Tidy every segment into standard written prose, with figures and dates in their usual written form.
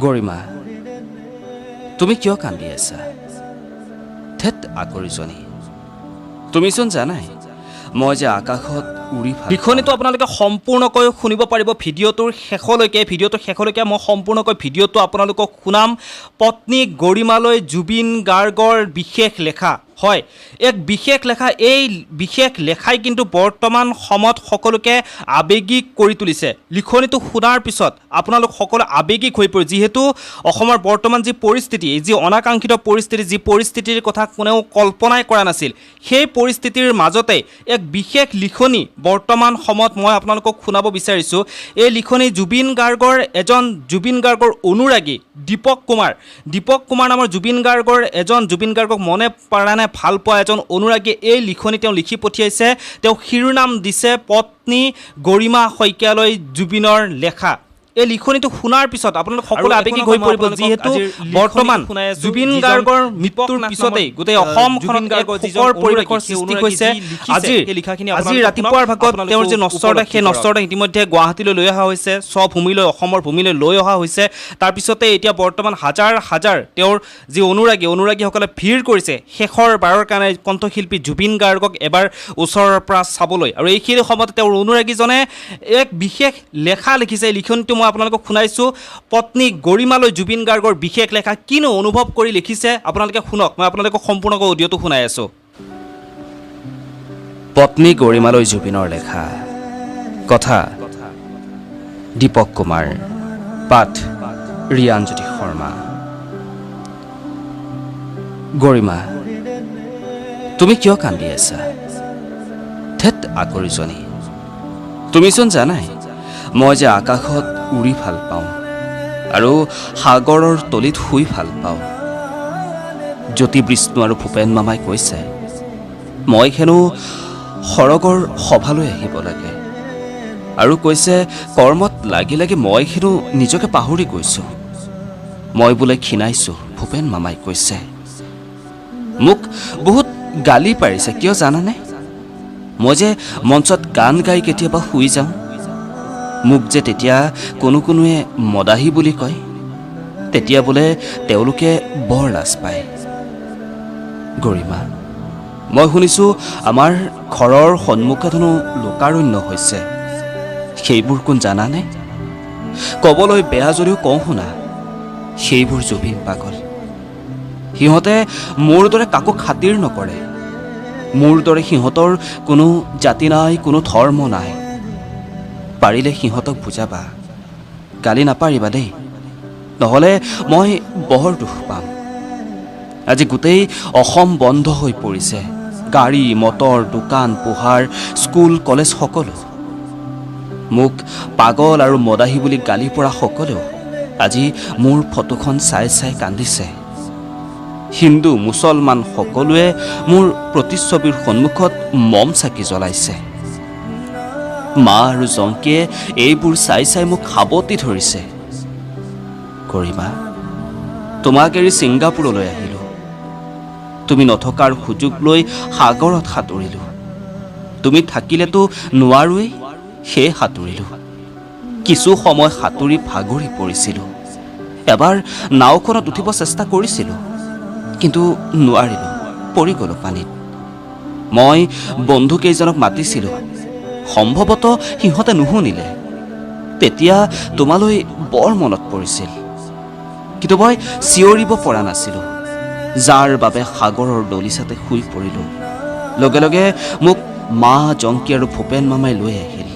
গৰিমা, তুমি কিয় কান্দি আছা? ধেত আকৰিজনী, তুমিচোন জানাই মই যে আকাশত উৰি। লিখনিটো আপোনালোকে সম্পূৰ্ণকৈ শুনিব পাৰিব ভিডিঅ'টোৰ শেষলৈকে। ভিডিঅ'টোৰ শেষলৈকে মই সম্পূৰ্ণকৈ ভিডিঅ'টো আপোনালোকক শুনাম। পত্নী গৰিমালৈ জুবিন গাৰ্গৰ বিশেষ লেখা হয়, এক বিশেষ লেখা। এই বিশেষ লেখাই কিন্তু বৰ্তমান সময়ত সকলোকে আৱেগিক কৰি তুলিছে। লিখনিটো শুনাৰ পিছত আপোনালোক সকলো আৱেগিক হৈ পৰিব, যিহেতু অসমৰ বৰ্তমান যি পৰিস্থিতি, যি অনাকাংক্ষিত পৰিস্থিতি, যি পৰিস্থিতিৰ কথা কোনেও কল্পনাই কৰা নাছিল, সেই পৰিস্থিতিৰ মাজতে এক বিশেষ লিখনি বৰ্তমান সময়ত মই আপোনালোকক শুনাব বিচাৰিছোঁ। এই লিখনি জুবিন গাৰ্গৰ এজন জুবিন গাৰ্গৰ অনুৰাগী দীপক কুমাৰ, দীপক কুমাৰ নামৰ জুবিন গাৰ্গৰ এজন জুবিন গাৰ্গক মনে প্ৰাণে ভাল পোৱা এজন অনুৰাগীয়ে এই লিখনি তেওঁ লিখি পঠিয়াইছে। তেওঁ শিৰোনাম দিছে পত্নী গৰিমা শইকীয়ালৈ জুবিনৰ লেখা। এই লিখনিটো শুনাৰ পিছত আপোনালোক সকলো আৱেগিক হৈ পৰিব, যিহেতু বৰ্তমান জুবিন গাৰ্গৰ মৃত্যুৰ পিছতেই গোটেই অসমখনত এক শোকৰ পৰিৱেশৰ সৃষ্টি হৈছে। আজি ৰাতিপুৱাৰ ভাগত তেওঁৰ যি নশ্বৰদেহ, সেই নশ্বৰদেহ ইতিমধ্যে গুৱাহাটীলৈ লৈ অহা হৈছে, স্বভূমিলৈ, অসমৰ ভূমিলৈ লৈ অহা হৈছে। তাৰপিছতে এতিয়া বৰ্তমান হাজাৰ হাজাৰ তেওঁৰ যি অনুৰাগী, অনুৰাগীসকলে ভিৰ কৰিছে শেষৰ বাৰৰ কাৰণে কণ্ঠশিল্পী জুবিন গাৰ্গক এবাৰ ওচৰৰ পৰা চাবলৈ। আৰু এইখিনি সময়তে তেওঁৰ অনুৰাগীজনে এক বিশেষ লেখা লিখিছে। এই লিখনিটো মই আপোনালোকক শুনাইছোঁ। পত্নী গৰিমালৈ জুবিন গাৰ্গৰ বিশেষ লেখা, কিনো অনুভৱ কৰি লিখিছে আপোনালোকে শুনক। মই আপোনালোকক সম্পূৰ্ণকৈ অডিঅ'টো শুনাই আছোঁ। পত্নী গৰিমালৈ জুবিনৰ লেখা। কথা দীপক কুমাৰ, পাঠ ৰিয়ানজ্যোতি শৰ্মা। গৰিমা, তুমি কিয় কান্দি আছা? ধেত আকৰিজনী, তুমিচোন জানাই মই যে আকাশত উৰি ভাল পাওঁ আৰু সাগৰৰ তলিত শুই ভাল পাওঁ। জ্যোতি বিষ্ণু আৰু ভূপেন মামাই কৈছে মই হেনো সৰগৰ সভালৈ আহিব লাগে, আৰু কৈছে কৰ্মত লাগি লাগি মই হেনো নিজকে পাহৰি গৈছোঁ, মই বোলে ক্ষীণাইছোঁ। ভূপেন মামাই কৈছে মোক বহুত গালি পাৰিছে, কিয় জানানে? মই যে মঞ্চত গান গাই কেতিয়াবা শুই যাওঁ, মোক যে তেতিয়া কোনো কোনোৱে মদাহী বুলি কয়, তেতিয়া বোলে তেওঁলোকে বৰ লাজ পায়। গৰিমা, মই শুনিছোঁ আমাৰ ঘৰৰ সন্মুখত হেনো লোকাৰণ্য হৈছে, সেইবোৰ কোন জানানে? ক'বলৈ বেয়া যদিও কওঁ শুনা, সেইবোৰ জুবিন পাগল। সিহঁতে মোৰ দৰে কাকো খাতিৰ নকৰে, মোৰ দৰে সিহঁতৰ কোনো জাতি নাই, কোনো ধৰ্ম নাই। পাৰিলে সিহঁতক বুজাবা, গালি নাপাৰিবা দেই, নহ'লে মই বৰ দুখ পাম। আজি গোটেই অসম বন্ধ হৈ পৰিছে, গাড়ী মটৰ, দোকান পোহাৰ, স্কুল কলেজ সকলো। মোক পাগল আৰু মদাহী বুলি গালি পৰা সকলেও আজি মোৰ ফটোখন চাই চাই কান্দিছে। হিন্দু মুছলমান সকলোৱে মোৰ প্ৰতিচ্ছবিৰ সন্মুখত মম চাকি জ্বলাইছে। মা আৰু জংকীয়ে এইবোৰ চাই চাই মোক সাৱটি ধৰিছে। গৰিমা, তোমাক এৰি ছিংগাপুৰলৈ আহিলোঁ, তুমি নথকাৰ সুযোগ লৈ সাগৰত সাঁতুৰিলোঁ, তুমি থাকিলেতো নোৱাৰোৱেই, সেয়ে সাঁতুৰিলোঁ। কিছু সময় সাঁতুৰি ভাগৰি পৰিছিলোঁ, এবাৰ নাওখনত উঠিব চেষ্টা কৰিছিলোঁ, কিন্তু নোৱাৰিলোঁ, পৰি গ'লোঁ পানীত। মই বন্ধুকেইজনক মাতিছিলোঁ, সম্ভৱতঃ সিহঁতে নুশুনিলে। তেতিয়া তোমালৈ বৰ মনত পৰিছিল, কিন্তু মই চিঞৰিব পৰা নাছিলোঁ, যাৰ বাবে সাগৰৰ দলিচাতে শুই পৰিলোঁ। লগে লগে মোক মা, জংকী আৰু ভূপেন মামাই লৈ আহিল।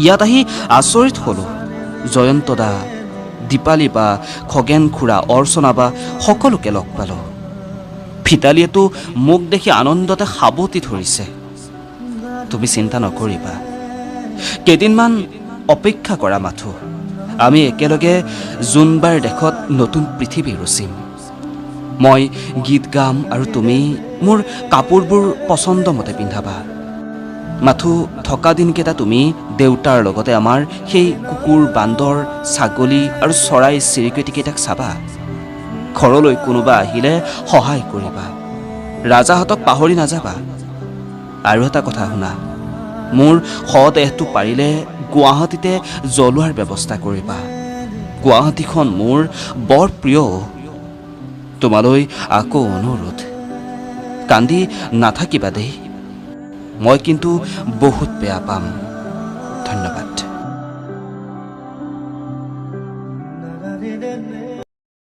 ইয়াত আহি আচৰিত হ'লোঁ, জয়ন্ত দা, দীপালী বা, খগেন খুৰা, অৰ্চনা বা সকলোকে লগ পালোঁ। ভিতালীয়েতো মোক দেখি আনন্দতে সাৱটি ধৰিছে। তুমি চিন্তা নকৰিবা, কেইদিনমান অপেক্ষা কৰা মাথো, আমি একেলগে জোনবাইৰ দেশত নতুন পৃথিৱী ৰচিম। মই গীত গাম আৰু তুমি মোৰ কাপোৰবোৰ পচন্দ মতে পিন্ধাবা। মাথো থকা দিনকেইটা তুমি দেউতাৰ লগতে আমাৰ সেই কুকুৰ, বান্দৰ, ছাগলী আৰু চৰাই চিৰিকটিকেইটাক চাবা। ঘৰলৈ কোনোবা আহিলে সহায় কৰিবা, ৰাজাহঁতক পাহৰি নাযাবা। আৰু এটা কথা শুনা, মোৰ শৱদেহটো পাৰিলে গুৱাহাটীতে জ্বলোৱাৰ ব্যৱস্থা কৰিবা। গুৱাহাটীখন মোৰ বৰ প্ৰিয়। তোমালৈ আকৌ অনুৰোধ, কান্দি নাথাকিবা দেই, মই কিন্তু বহুত বেয়া পাম।